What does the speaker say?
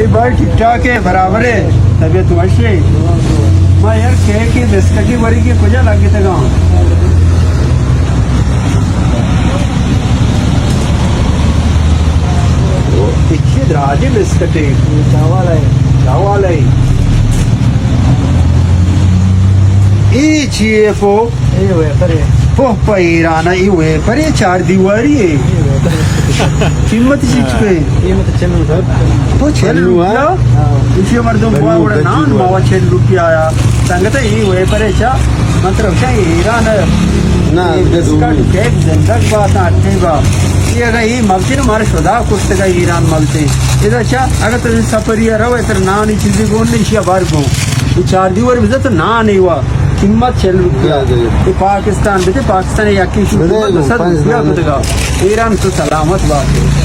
اے بھائی ٹھیک ٹھاک ہے، برابر ہے، طبیعت وش ہے۔ ما یار کیک ءُ بسکٹی ورگی کجا لگتگاں؟ او، اچھی دراجی بسکٹی۔ چاوال ہے۔ چاوال ہے۔ اے چی ہے پو؟ اے ویپر ہے۔ پو پہ ایران ءَ اے ویپر ہے، چار دیواری ہے۔ اے ویپر ہے۔ قیمت چی چکے؟ قیمت چل روپے۔ تو چل روپیہ؟ ہاں۔ ایشی مردم بوا وڑا نان ماوا چل روپیہ آیا۔ سنگت اے ویپر ہے چا؟ مطلب چا ایران ہے۔ نہ، اے بسکٹ کیک زندگ بات اٹھے با۔ اے اگا اے ملتے نا مارا شدا کشتگا ایران ملتے۔ ادا چا اگر تو سفری رو اتر نانی چیزی گون نہیں شیا بار گون۔ اے چار دیوار بزا تو نان ایوا۔ قیمت چل روپیہ۔ دے، دے۔ اے پاکستان بتے، پاکستان یکی شو بدے قیمت گو، دو سد پنج روپیہ دانے۔ بدگا۔ ایران تو سلامت بات۔